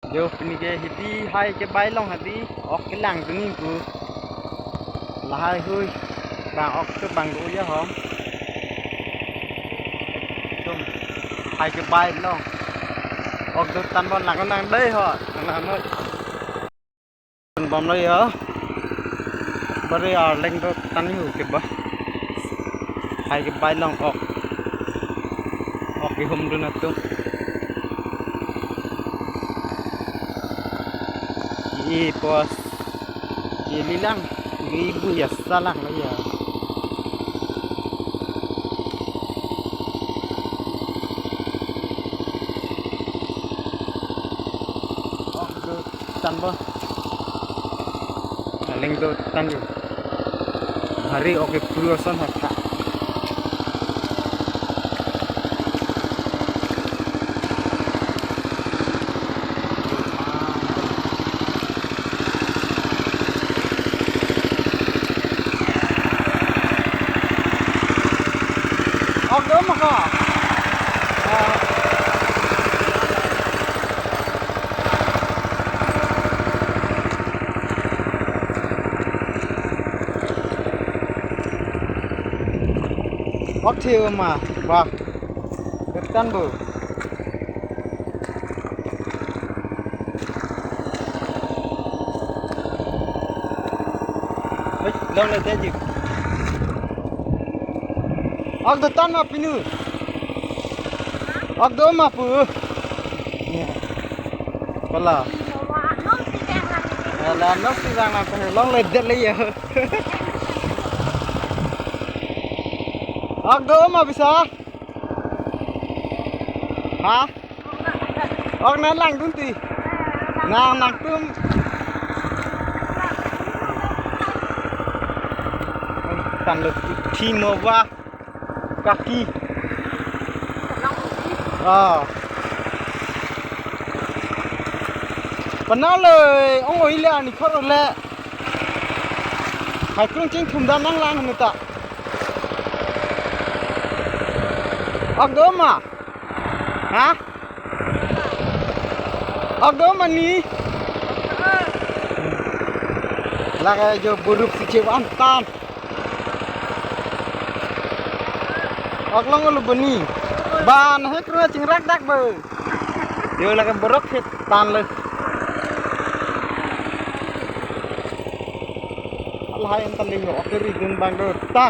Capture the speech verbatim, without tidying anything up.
Jo, pini ke hidi hai kebai along hadi ok kelang dun ning pu. Lahai hui bang ok ke bang do ya ho. Tum hai kebai along ok do tan bon lang nang dei ho. Nang nang noi. Bom lo ya. Bari arleng do tan hu ke ba. Hai kebai along ok. Ok kehum dun atum. Ipos. Ililang. Ibu ya salang lo ya. Ok do tan bo. Arleng do tan yo. Bari ok kepru ason hak tha. Ok do ma ko. Ok thi ma ba. Ketan bo. Hei, longle te ji. Ok do tan ma pinu. Ok do ma pu. Kala. Ala no si lang lang longle det le ya. Ok do ma bisa. Ha? Ok nang lang dun ti. Nang nangtum. Tan lo ti mo ba. Kaki. Ah. Panalo, ong oi le ani khor le. Hai krung ching thum dan nang lang nu ta. Ok do ma. Ha? Ok do ma ni. Lake jo burup si chevan tan. Ok long lo bani. Ban he krung chingrak dak bo. Yo lake borok he tan le. Lahai an tan le yo. Ok ri dun bang do ta.